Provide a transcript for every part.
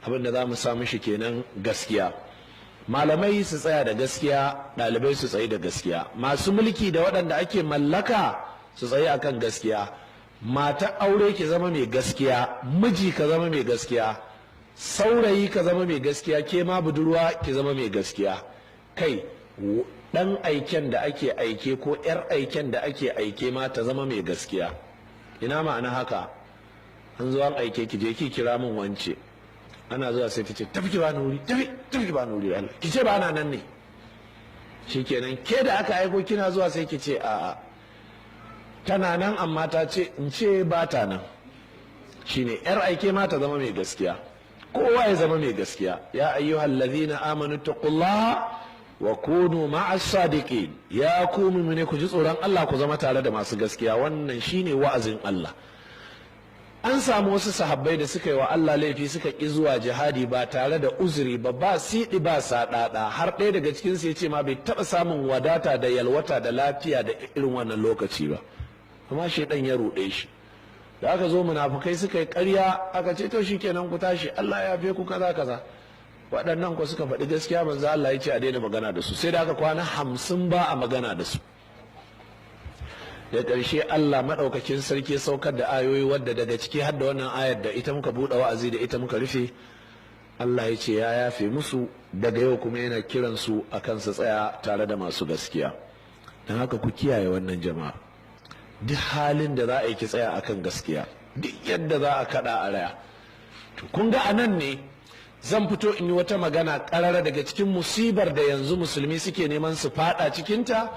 Abin da za mu sa mishi kenan gaskiya. Malamai su tsaya da gaskiya, ɗalibai su tsayi da gaskiya, masu mulki da waɗanda ake mallaka su tsayi akan gaskiya. Mata aure ki zama mai gaskiya, miji ka zama mai gaskiya, saurayi ka zama mai gaskiya, ke ma budurwa ki zama mai gaskiya. Kai, ɗan aiken da ake aike ko 'yar aiken da ake aike ma ta zama mai gaskiya. Ina ma'ana haka? An zo an aike ki, je ki kira min wance. Ana zuwa sai ta ce, tafi ki bani wuri, tafi, tafi ki bani wuri, Allah ki ce ba na nan ne. Shikenan, ke da aka aiko kina zuwa sai ki ce, a'a, tana nan, amma ta ce in ce ba ta nan. Shine yar aike ma ta zama mai gaskiya, kowa ya zama mai gaskiya. Ya ayyuhal ladhina amanu taqullaha wa kunu ma'as sadiqin. Ya ku mu'mine, ku ji tsoron Allah, ku zama tare da masu gaskiya. Wannan shine wa'azin Allah. An samu wasu sahabbai da suka yi wa Allah laifi, suka ƙi zuwa jihadi ba tare da uzuri ba, ba siɗi ba saɗaɗa. Har ɗaya daga cikinsu ya ce ma bai taɓa samun wadata da yalwata da lafiya da irin wannan lokaci ba, amma shaidan ya ruɗe shi. Da aka zo, munafukai suka yi ƙarya, aka ce, to shikenan, ku tashi, Allah ya fi ku, kaza kaza. Waɗannan ku suka faɗi gaskiya. Manzo Allah ya ce a daina magana da su, sai da aka kwana 50 ba a magana da su. Da ƙarshe Allah maɗaukakin sarki saukar da ayoyi, wadda daga ciki har da wannan ayar da ita muka buɗe wa'azi, da ita muka rufe. Allah ya ce ya yafe musu, daga yau kuma yana kiran su akan su tsaya tare da masu gaskiya. Don haka ku kiyaye wannan, jama'a. Duk halin da za a yi, ki tsaya akan gaskiya, duk yadda za a kaɗa a raya. To kun ga anan ne zan fito in yi wata magana ƙarara. Daga cikin musibar da yanzu musulmi suke neman su faɗa cikinta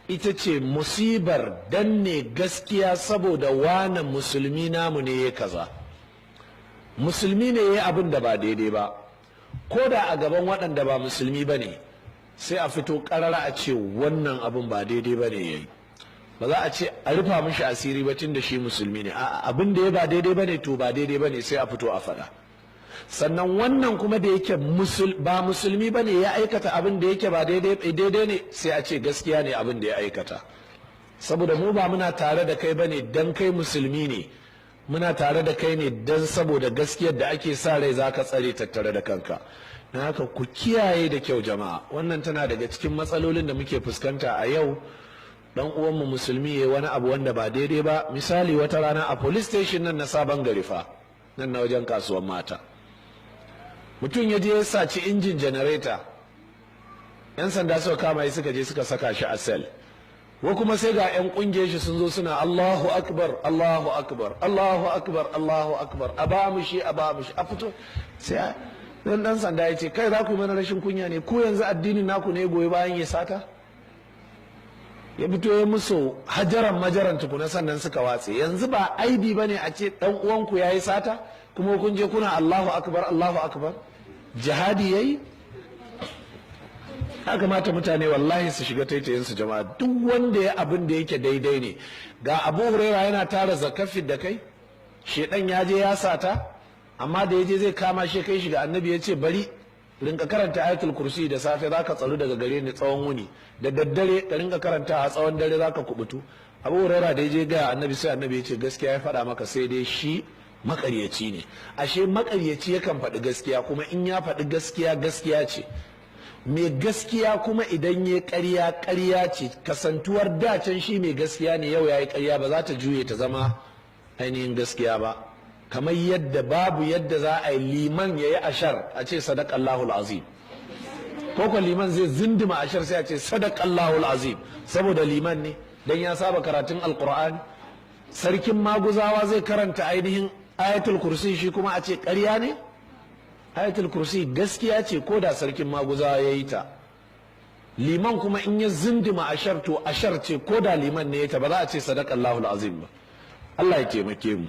ita ce musibar danne gaskiya saboda wane musulmi namu ne ya kaza. Musulmi ne ya abin da ba daidai ba, ko da a gaban waɗanda ba musulmi ba ne, sai a fito ƙarara a ce wannan abin ba daidai ba ne ya yi. Ba za a ce a rufa mishi asiri ba tun da shi musulmi ne. A'a, abin da ya ba daidai ba ne, to ba daidai ba ne, sai a fito a faɗa. Sannan wannan kuma da yake ba musulmi ba ne ya aikata abin da yake ba daidai ne, sai a ce gaskiya ne abin da ya aikata, saboda mu ba muna tare da kai ba ne dan kai musulmi ne, muna tare da kai ne dan saboda gaskiyar da ake sa rai za ka tsare tattare da kanka. Na haka ku kiyaye da kyau, jama'a. Wannan tana daga cikin matsalolin da muke fuskanta a yau. Dan uwanmu musulmi ya wani abu wanda ba daidai ba. Misali, wata rana a police station nan na Sabon Gari fa, nan na wajen kasuwan mata, mutum ya je ya saci injin janareta. Yan sanda suka kama shi, suka je suka saka shi a cell. Ko kuma sai ga yan kungiyar shi sun zo suna, Allahu akbar, Allahu akbar, Allahu akbar, Allahu akbar, a ba mu shi, a ba mu shi, a fito. Sai dan sanda ya ce, kai, za ku yi mana rashin kunya ne ku? Yanzu addinin naku ne goyi bayan ya sata? Ya fito ya musu hajaran majaran tukuna, sannan suka watse. Yanzu ba aibi bane a ce dan uwanku yayi sata, kuma kun je kuna Allahu akbar, Allahu akbar? Jihadi yayi? Ya kamata mutane wallahi su shiga taitayin su, jama'a. Duk wanda ya abin da yake daidai ne. Ga Abu Huraira yana tara zakafin da kai, shedan ya je ya sata, amma da ya je zai kama shi, kai shi ga Annabi, ya ce, bari rinka karanta Ayatul Kursi da safe, zaka tsaru daga gare ni tsawon wuni, da daddare ka rinka karanta a tsawon dare, zaka kubutu. Abu Huraira da ya je ga Annabi, sai Annabi ya ce, gaskiya ya faɗa maka, sai dai shi makaryaci ne. Ashe makaryaci yakan faɗi gaskiya, kuma in ya faɗi gaskiya, gaskiya ce. Mai gaskiya kuma idan ya ƙarya, ƙarya ce. Kasantuwar dacen shi mai gaskiya ne, yau ya yi ƙarya, ba za ta juye ta zama ainihin gaskiya ba. Kamar yadda babu yadda za a yi liman ya yi ashar a ce sadaqallahul azim, ko ko liman zai zindima ashar sai a ce sadaqallahul azim, saboda liman ne, dan ya saba karatun Alqur'ani. Sarkin maguzawa zai karanta ainihin Ayatul Kursi, shi kuma a ce ƙarya ne? Ayatul Kursi gaskiya ce, ko da sarkin maguzawa ya yi ta. Liman kuma in ya zindima ashar, to ashar ce, ko da liman ne ya ta, ba za a ce sadaqallahul azim ba. Allah ya taimake mu.